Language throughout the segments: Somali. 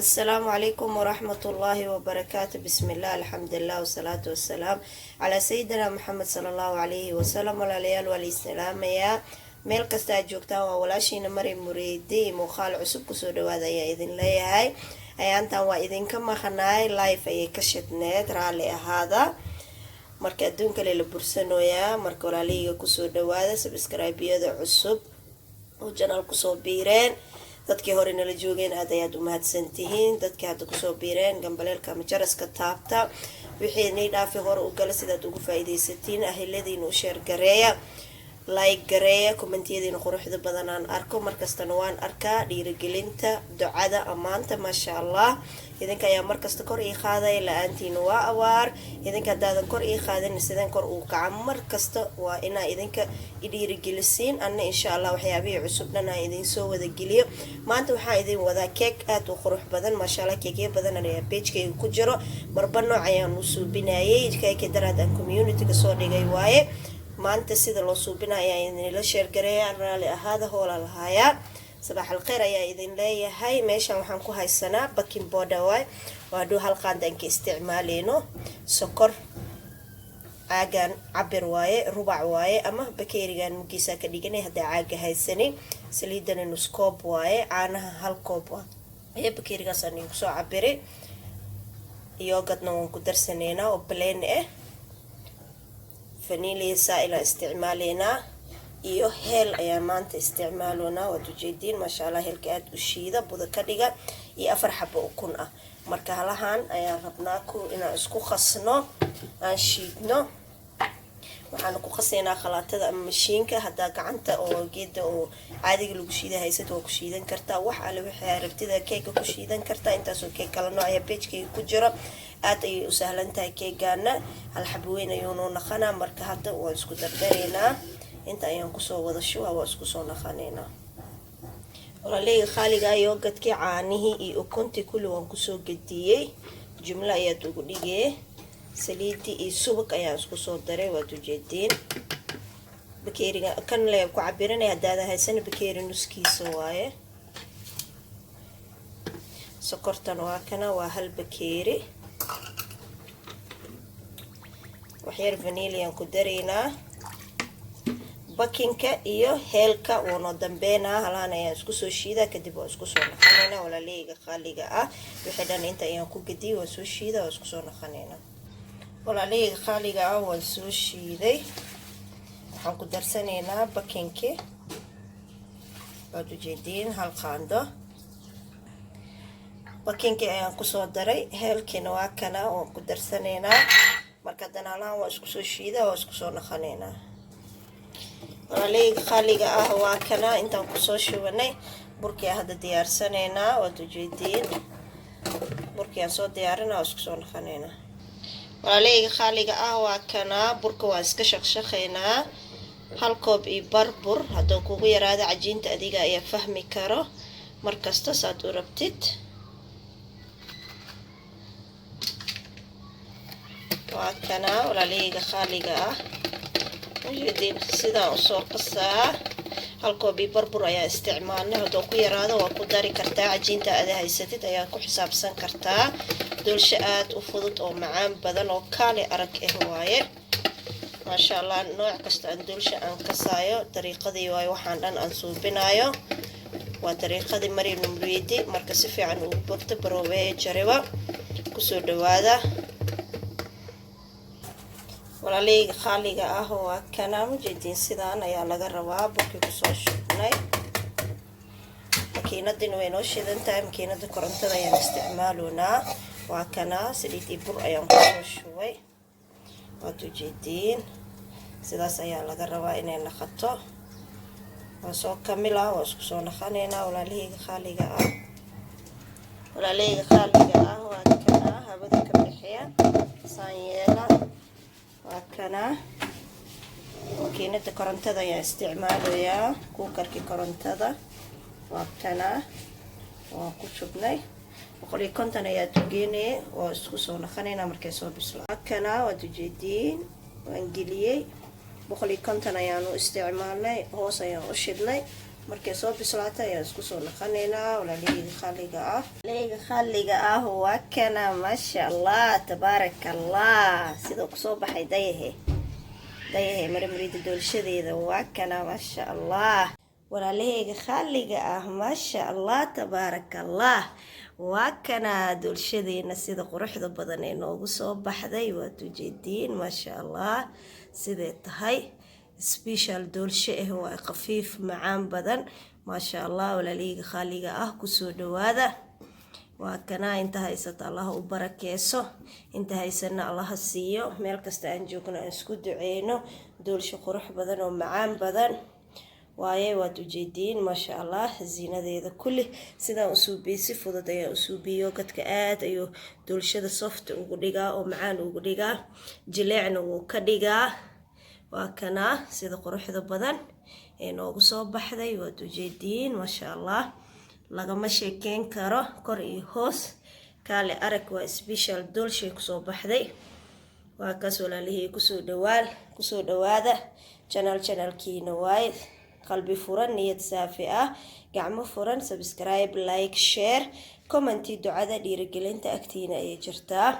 Asalaamu calaykum waraxmatullaahi wabarakaatu. Bismillaah, alxamdulilah, wasalaatu wasalaam calaa sayidina Maxamed sala allahu calayhi wasalam. Walaalayaal, waa lay salaamayaa meel kasta aad joogtaan. Waa walaashiina Mari Muriidi. Muuqaal cusub kusoo dhawaada ayaa idin leeyahay. Ayaantan waa idinka maqanaay, live ayay ka shidneed, raalli ahaada. Marka adduun kale la bursanooyaa. Marka walaalahayga, kusoo dhawaada subscribe-yada cusub oo channel kusoo biireen. Dadkii hore nala joogeen, aad ayaad u mahadsantihiin. Dadkii hadda kusoo biireen, gambaleelka ama jaraska taabta. Wixii nii dhaafi hore u gala sidaad ugu faa-iideysatiin. Ahiladiina u share gareeya, like gareeya, commentiyadiina quruxda badan aan arko, markastana waan arkaa dhiirigelinta, ducada, ammaanta. Maasha Allah, idinka ayaa markasta kor ii qaadaya. La-aantiina waa awaar. Idinka haddaadan kor ii qaadin, sideen kor uu kaca? Markasta waa inaa idinka idhiirigelisiin. Anna insha Allah waxyaabihii cusub dhan aan idin soo wadageliyo. Maanta waxaan idin wadaa keeg aada u qurux badan, maasha Allah. Keegyo badan ayaa pagekayga ku jiro, marba nooc ayaan u suubinayay. Keeki daraad aan communityga soo dhigay waaye. Maanta sida loo suubina ayaa idinla share gareeya. Raali ahaada, hoola lahayaa. Sabaax alkheyr ayaa idin leeyahay. Meeshan waxaan ku haysanaa baking powder waay, oo hadduu hal qaanda aan ka isticmaaleyno. Sokor caagan cabir waaye, rubac waaye, ama bakeerigan mugiisaa ka dhiganay haddaa caaga haysanin. Saliidana nus koob waaye. Caanaha hal koob waaye, bakeerigaasaan idinku soo cabiray. Yogurtna waan ku darsaneynaa oo plain ah. Vanilla saa-ilaan isticmaaleynaa iyo heel ayaan maanta isticmaaloonaa. Waad ujeediin, maasha Allah. Heelka aada u shiida, buda ka dhiga, iyo 4 xabo ukun ah. Marka halahan ayaan rabnaa ku inaan isku qasno, aan shiidno. Waxaana ku qasaynaa khalaatada ama mashiinka. Haddaa gacanta oo geeda oo caadiga lagu shiida haysad, waa ku shiidan kartaa. Wax alle waxay rabtida keega ku shiidan kartaa. Intaasoo keeg kala nooc ayaa pagekayga ku jiro. Aad ayay u sahlan tahay keegaana. Hal xab weyn ayuu noo naqanaa. Marka hadda waan isku dardaraynaa. Inta ayaan kusoo wada shuba, waa isku soo naqanaynaa. Walaaleyga khaaliga, yogurtkii, caanihii iyo ukuntii kulli waan kusoo gediyey, jumlo ayaad ugu dhigee. Saliidii iyo subag ayaan isku soo daray, waad ujeediin. Bakeeriga kan le ku cabiranaya, haddaada haysana bakeeri nuskiisa waaye. Sokortan waa kana, waa hal bakeeri. Waxyar vaniliaan ku daraynaa. Bakingka iyo heelka wuunoo dambeynaa. Halahan ayaan isku soo shiidaa, kadib waa isku soo naqanaynaa. Walaaleyga qaaliga ah, wixii dhan inta ayaan ku gediyay, waan soo shiidaa, waa isku soo naqanaynaa. Walaaleyga qaaliga ah, waan soo shiiday. Waxaan ku darsanaynaa bakingki, waad ujeediin, hal qaando bakingki ayaan kusoo daray. Heelkiina waa kana, waan ku darsanaynaa. Marka haddana halahan waa isku soo shiidaa, waa isku soo naqanaynaa. Walaaleyga qaaliga ah, waa kana intaan kusoo shubanay. Burkii hadda diyaarsanaynaa, waad ujeediin. Burkii aan soo diyaarina, waa isku soo naqanaynaa. Walaaleyga qaaliga ah, waa kanaa burka. Waan iska shaqshaqaynaa. Hal koob iyo bar bur. Hadduu kugu yaraado cajiinta, adiga ayaa fahmi karo markasta saad u rabtid. Waa kanaa, walaaleyga qaaliga ah, ujeediin sidaan usoo qasaa. Hal koob iyo bar bur ayaa isticmaalnay. Hadduu ku yaraado, waa ku dari kartaa. Cajiinta ada haysatid ayaa ku xisaabsan kartaa. Doolsho aada u fudud oo macaan badan oo kaali arag ah waaye, maasha Allah. Nooc kasta aan doolsha aan kasaayo, dariiqadii waayo. Waxaan dhan aan suubinayo waa dariiqadii Mari Numriidi. Marka si fiican ugu bogta, baroobeeye, jariba, kusoo dhawaada. Walaaleyga qaaliga ah, waa kana, mujeediin, sidaan ayaa laga rabaa. Burkii kusoo shubnay, makiinadina way noo shidan tahay. Makiinada korontada ayaan isticmaaloonaa. Waa kana, saliidii bur ayaan kusoo shubay, waad ujeediin. Sidaas ayaa laga rabaa inay naqato. Waa soo kamila, waa isku soo naqanaynaa. Walaalahayga qaaliga ah, walaalahayga qaaliga ah, waa kana. Hawada ka bixiya, saan yeela. Waa kana, makiinada korontada ayaan isticmaalayaa, cookerkii korontada. Waa kana, waan ku shubnay. 150 ayaa dugeynaya. Waa isku soo naqanaynaa markay soo bislo. Waa kana, waad ujeediin, waan geliyey. 150 ayaan u isticmaalnay, hoos ayaan u shidnay. Markay soo bislaato ayaan isku soo naqanaynaa, walaalaheyga qaaliga ah. Walaalaheyga qaaliga ah, waa kana, maasha Allah, tabaaraka Allah, sidoo kusoo baxay. Dayahe, dayahe, Marimariida doolshadeeda waa kana, maasha Allah. Walaalaheyga qaaliga ah, maasha Allah, tabaaraka Allah, waa kana doolshadeena sida quruxda badan ee noogu soo baxday. Waad ujeediin, maasha Allah, siday tahay. Special doolsho ah waa, khafiif, macaan badan, maasha Allah. Walaalaheyga qaaliga ah, kusoo dhawaada. Waa kanaa. Inta haysata Allaha u barakeeso, inta haysana Allaha siiyo. Meel kasta aan joogno aan isku duceyno. Doolsho qurux badan oo macaan badan waaye, waad ujeediin, maasha Allah, ziinadeeda kulli sidaan usuubiyey. Si fudud ayaa usuubiyey. Yogurtka aad ayuu doolshada soft ugu dhigaa oo macaan ugu dhigaa, jileecna wuu ka dhigaa. Waa kanaa sida quruxda badan ee noogu soo baxday, waad ujeediin, maasha Allah, lagama sheekeyn karo. Kor iyo hoos kaale arag, waa special doolshay kusoo baxday. Waa kaas, walaalihii, kusoo dhawaal, kusoo dhawaada channel, channelkiina waaye. Qalbi furan, niyad saafi ah, gacmo furan. Subscribe, like, share, commenti. Ducada dhiirigelinta agtiina ayay jirtaa.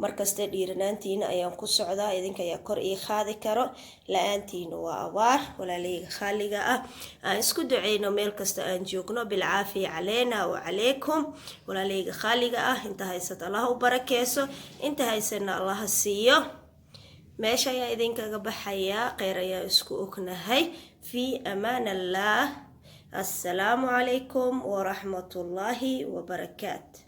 Markasta dhiiranaantiina ayaan ku socdaa, idinka ayaa kor ii qaadi karo, la-aantiina waa abaar. Walaalahayga khaaliga ah, aan isku duceyno meel kasta aan joogno. Bilcaafiya caleena wa calaykum. Walaalahayga khaaliga ah, inta haysata Allah u barakeeso, inta haysana Allaha siiyo. Meesha ayaa idinkaga baxayaa. Kheyr ayaa isku ognahay. Fi amaan Allah. Assalaamu calaykum waraxmatullaahi wabarakaat.